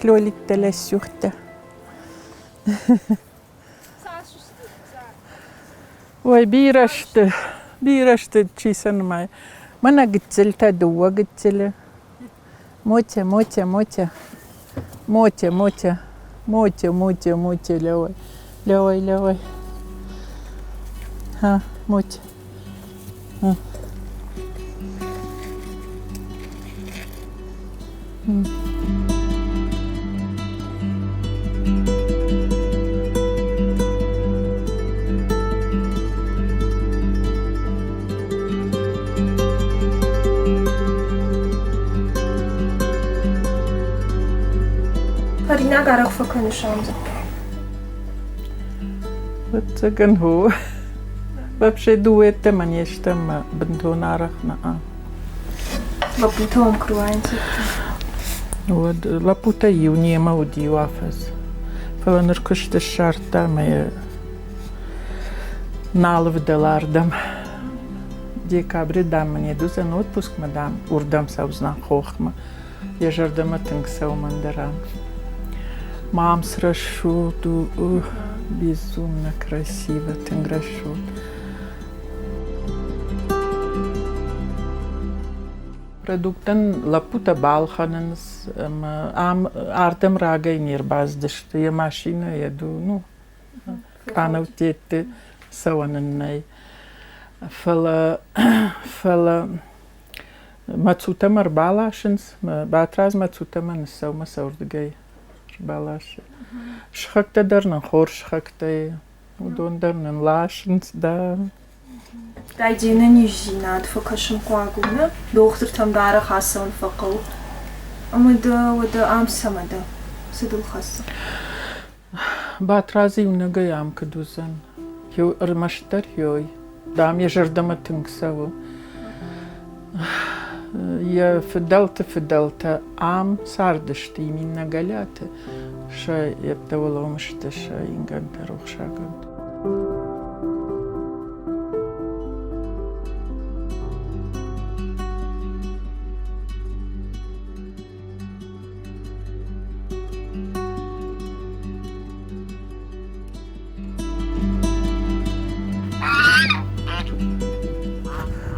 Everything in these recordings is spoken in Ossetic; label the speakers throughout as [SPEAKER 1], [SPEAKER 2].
[SPEAKER 1] Лолиттӕ лӕсугъдтӕ. Ой, бирӕ сты, бирӕ сты, чи сӕ нымайы. Мӕнӕ гыццылтӕ, дыууӕ гыццылы. Мотя, Мотя, Мотя. Мотя, Мотя. Мотя, Мотя, Мотя, лӕууай, лӕууай, лӕууай. Ха, Мотя. Ха.
[SPEAKER 2] Хӕринаг арӕх фӕкӕныс ам?
[SPEAKER 1] Ӕвӕццӕгӕн, хо. Вообще дыууӕ не стӕм бынтон арӕх нӕ.
[SPEAKER 2] Лӕппутӕ уӕм куы руайынц,
[SPEAKER 1] Уӕд лӕппутӕй иу немӕ уыди иу афӕдз. Фӕлӕ ныр куыст ссардта ӕмӕ йӕ нал ӕвдӕлы ардӕм. Декабры, дам, мын йед уыдзӕн отпускмӕ, дам, уырдӕм цӕудзынӕн хохмӕ. Йӕ зӕрдӕмӕ тынг цӕуы мӕн дӕр ам. Мам срӕсугъд у, безумно красиво, тынг рӕсугъд. Продукттӕн лӕппутӕ балхӕнынц ӕмӕ ам ардӕм рагӕй не рбацыдысты. Йӕ машинӕ йӕ ну, къанӕуттӕ цӕуӕн ын нӕй. Фӕлӕ, фӕлӕ Мӕцутӕмӕ ӕрбаласынц, Батрадз Мӕцутӕмӕ ныссӕумӕ сӕ уырдыгӕй ӕрбаласы. Сыхӕгтӕ дӕр нын хорз сыхӕгтӕ уыдон дӕр нын ласынц, да.
[SPEAKER 2] Дай де нӕниздзинад фӕкӕсынхъуаг у, нӕ? Дохтыртӕм дӕ арӕх ацӕуын фӕхъӕуы. Ӕмӕ дӕ уӕдӕ ам цӕмӕ дӕ? Цы дыл хӕцы?
[SPEAKER 1] Батрадз иунӕгӕй ам куыд уыдзӕн? Ӕрмӕстдӕр ёй. Дам, йӕ зӕрдӕмӕ тынг цӕуы. Йӕ фыдӕлты фыдӕлтӕ ам цардысты именно Галиаты, сӕ йедтӕ уӕлӕуым сты сӕ ингӕнтӕ рухсагӕнт.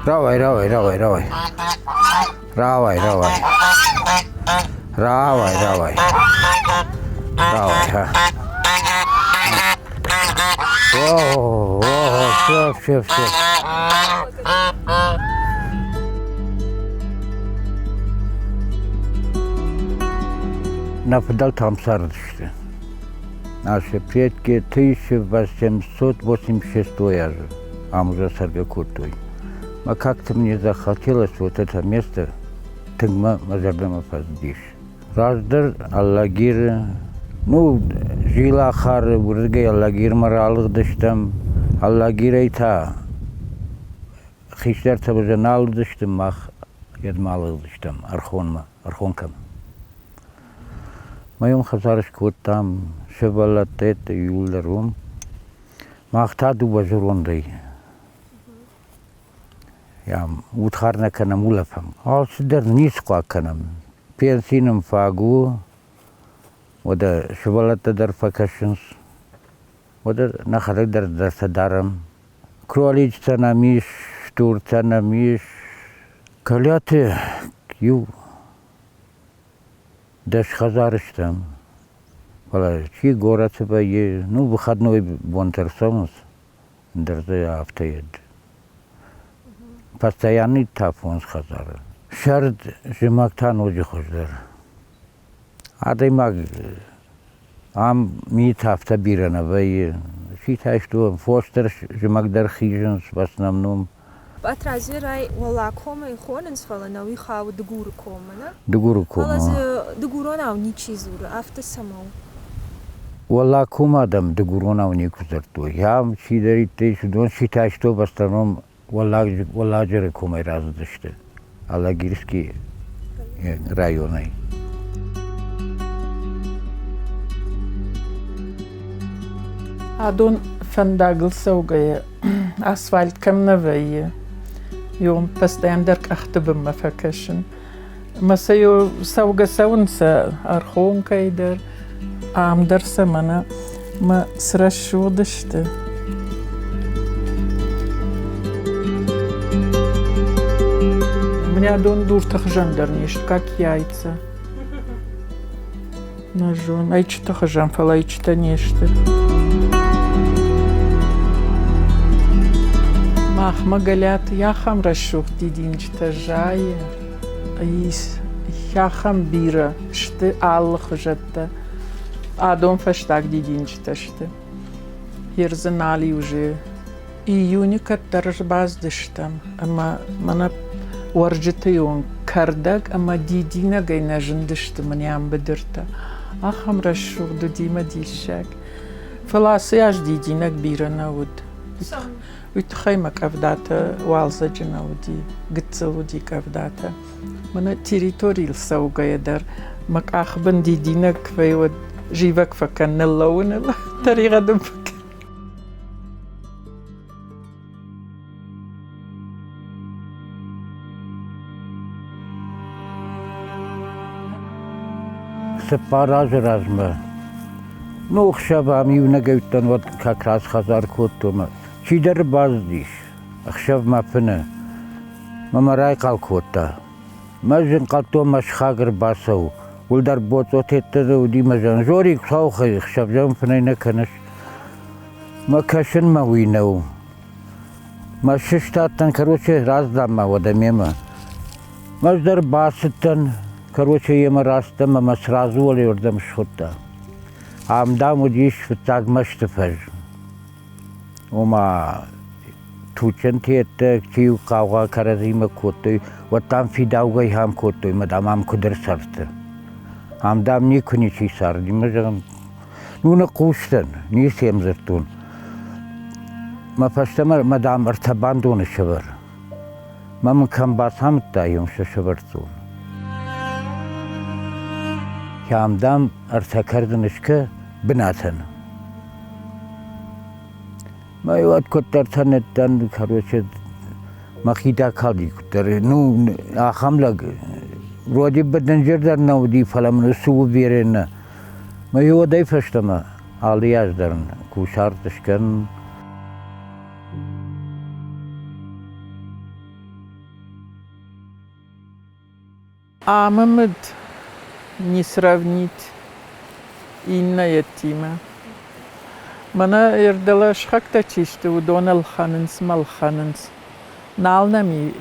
[SPEAKER 3] Рауай, рауай, рауай, рауай. Рауай, рауай. Рауай, рауай. Рауай, ха. О, о, все, все, все. Нӕ фыдӕлтӕм цардысты. Наши предки 1886 азы ам уже цӕргӕ кодтой. Ма как-то мне захотелось вот это место, тынг мӕ мӕ зӕрдӕмӕ фӕцыдис. Раздӕр Алагиры, ну, Зилахары уырдыгӕй Алагирмӕ ралыгъдыстӕм. Алагирӕй та хистӕртӕ уже нал уыдысты, мах йедмӕ алыгъдыстӕм Ӕрхонмӕ, Ӕрхонкӕмӕ. Мӕ уым хӕдзар скодтам, сывӕллӕттӕ иууылдӕр уым. Мах та дыууӕ зӕрондӕй удхар нӕ кӕнӕм, улӕфӕм. Алцыдӕр ницы хъуаг кӕнӕм. Пенси нын фаг у, уӕдӕ сывӕллӕттӕ дӕр фӕкӕсынц, уӕдӕ нӕхӕдӕг дӕр дӕртӕ дарӕм. Кроличтӕ нӕм ис, стуртӕ нӕм ис. Калиаты иу дӕс хӕдзары стӕм. Фӕлӕ чи горӕты вӕййы, ну, выходной бонтӕ ӕрцӕуынц, ӕндӕр дзы афтӕ йед. Постоянный та фондз хӕдзары. Сӕрд, зымӕг та ноджы хуыздӕр. Адӕймаг ам мит афтӕ бирӕ нӕ вӕййы. Чи та сты, фос дӕр зымӕг дӕр хизынц в основном.
[SPEAKER 2] Батрадзерӕй Уӕллагкомӕй хонынц, фӕлӕ нӕ уый хауы Дыгуры коммӕ, нӕ?
[SPEAKER 3] Дыгуры коммӕ.
[SPEAKER 2] Фӕлӕ дзы дыгуронау ничи дзуры, афтӕ цӕмӕ у?
[SPEAKER 3] Уӕллагкомы адӕм дыгуронау никуы дзырдтой. Ам чидӕриддӕр ис, уыдон ситӕстой в основном Уӕлладжыры комӕй рацыдысты, Алагирский районӕй.
[SPEAKER 1] Адон фӕндагыл цӕугӕйӕ асфальт кӕм нӕ вӕййы, уым постоянно дӕр къӕхты бынмӕ фӕкӕсын. Ӕмӕ сӕ цӕугӕ цӕуын сӕ Архонкӕй дӕр, ам дӕр сӕ мӕнӕ мӕ цы рӕсугъд сты. Мӕнӕ адон дурты хызӕн дӕр не сты, как яйца. Нӕ зон, ӕйчыты хызӕн, фӕлӕ ӕйчытӕ не сты. Махмӕ Гӕлиаты ахӕм рӕсугъд дидинджытӕ зайы. Ахӕм бирӕ сты алы хуызӕттӕ. Адон фӕстаг дидинджытӕ сты. Йер дзы нал и уже. Июны кӕддӕр ӕрбацыдыстӕм ӕмӕ мӕнӕ уӕрджыты онг кӕрдӕг ӕмӕ дидинӕгӕй нӕ зындысты мӕнӕ ам быдыртӕ. Ахӕм рӕсугъд уыди мӕ диссаг. Фӕлӕ ацы аз дидинӕг бирӕ нӕ уыд. Уый тыххӕй мӕ къӕвдатӕ уалдзӕджы нӕ уыди, гыццыл уыди къӕвдатӕ. Мӕнӕ территорийыл цӕугӕйӕ дӕр мӕ къахбын дидинӕг куы уӕд зивӕг фӕкӕн ныллӕууыныл, тӕригъӕд ын фӕкӕн.
[SPEAKER 3] Цыппар азы размӕ ну, ӕхсӕв ам иунӕгӕй уыдтӕн, уӕд как раз хӕдзар кодтон. Чидӕр бацыдис ӕхсӕв мӕ фыны мӕ мӕ райхъал кодта. Мӕ зынхъӕдтон мӕ сыхаг ӕрбацӕуы. Уый дӕр боцъотеттӕ уыди мӕ зӕн. Жорик, саухӕй ӕхсӕвзӕн фынӕй нӕ кӕныс. Мӕ кӕсынмӕ уый нӕу. Мӕ сыстадтӕн, короче, раздам ма уӕдӕ мемӕ. Ӕз дӕр бацыдтӕн, короче, йемӕ рацыдтӕн ӕмӕ мӕ сразу уӕлеуырдӕм схуыдта. Ам, дам, уыдис фыццаг мӕсты фӕз. Ома, тучантӕ чи-иу хъаугъа кӕрӕдзимӕ кодтой, уӕд, дам, фидаугӕ ахӕм кодтой ӕмӕ, дам, ам куыд ӕрцардтӕ. Ам, дам, никуы ничи царди. Мӕ зӕгъын, ну, ныхъхъус дӕн, ницы йӕм дзырдтон. Мӕ фӕстӕмӕ, мӕ, дам, ӕртӕ бандоны сӕвӕр. Мӕ мын кӕм бацамыдта, уым сӕ сӕвӕрдтон. Кӕм, дам, ӕртӕ кӕрдзыны скӕ бынатӕн. Мӕ уӕд куыддӕртӕ ныддӕн, короче, мӕхи дакалди куыддӕр. Ну, ахӕм лӕг, вроде бы дынджыр дӕр нӕ уыди, фӕлӕ мын цы уверен. Мӕ уӕдӕй фӕстӕмӕ алы аз дӕр кусарт скӕнын.
[SPEAKER 1] Амы мыд не сравнить иннӕйӕттимӕ. Мӕнӕ ӕрдӕлӕ сыхӕгтӕ чи сты, уыдон ӕлхӕнынц мӕ ӕлхӕнынц. Нал нӕм и,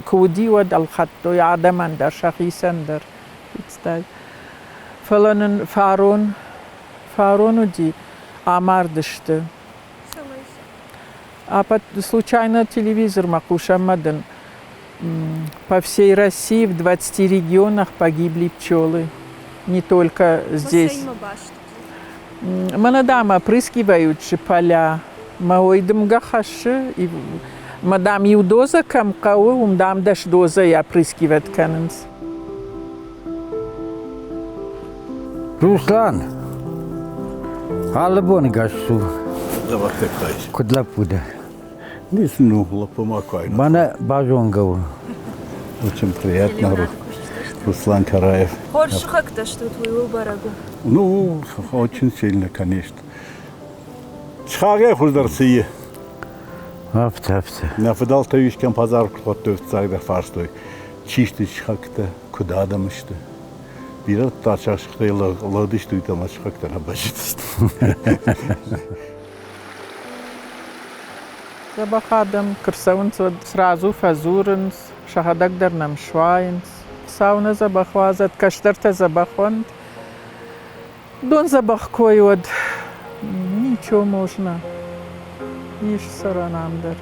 [SPEAKER 1] куы уыди, уӕд ӕлхӕдтой адӕмӕн дӕр, сӕхицӕн дӕр. Фӕлӕ нын фарон, фарон уыди, амардысты. А случайно телевизормӕ хъусӕм ӕмӕ дын по всей России в 20 регионах погибли пчелы. Не только здесь. Мӕнӕ дам опрыскивают же поля. Мӕ ой дымгӕ хӕссы. Мӕ дам иу дозӕ кӕм хъӕуы, уым дам дӕс дозӕйы опрыскивать кӕнынц.
[SPEAKER 3] Руслан, алы боны гас цу. Куыд лӕппу дӕ?
[SPEAKER 4] Ницы, ну, лӕппу ма куы
[SPEAKER 3] Мӕнӕ базонгӕ у.
[SPEAKER 4] Очень приятно, Руслан Караев.
[SPEAKER 2] Хорз сыхӕгтӕ стут, уый у бӕрӕг у.
[SPEAKER 4] Ну, очень сильно, конечно. Сыхагӕй хуыздӕр цы и?
[SPEAKER 3] Афтӕ, афтӕ.
[SPEAKER 4] Нӕ фыдӕлтӕ искӕм пазар куы кодтой, фыццагдӕр фарстой, чи сты сыхӕгтӕ, куыд адӕм сты. Бирӕ сыхтӕй лыгъдысты ӕмӕ сыхӕгтӕ нӕ баззадысты.
[SPEAKER 1] Дзӕбӕх адӕм куы рцӕуынц, уӕд сразу фӕдзурынц, сӕхӕдӕг дӕр нӕм суайынц. Хуыцау нӕ дзӕбӕх уадзӕд, кӕстӕртӕ дзӕбӕх уӕнт. Дон дзӕбӕх кой уӕд, ничего можно. Ис цӕрӕн ам дӕр.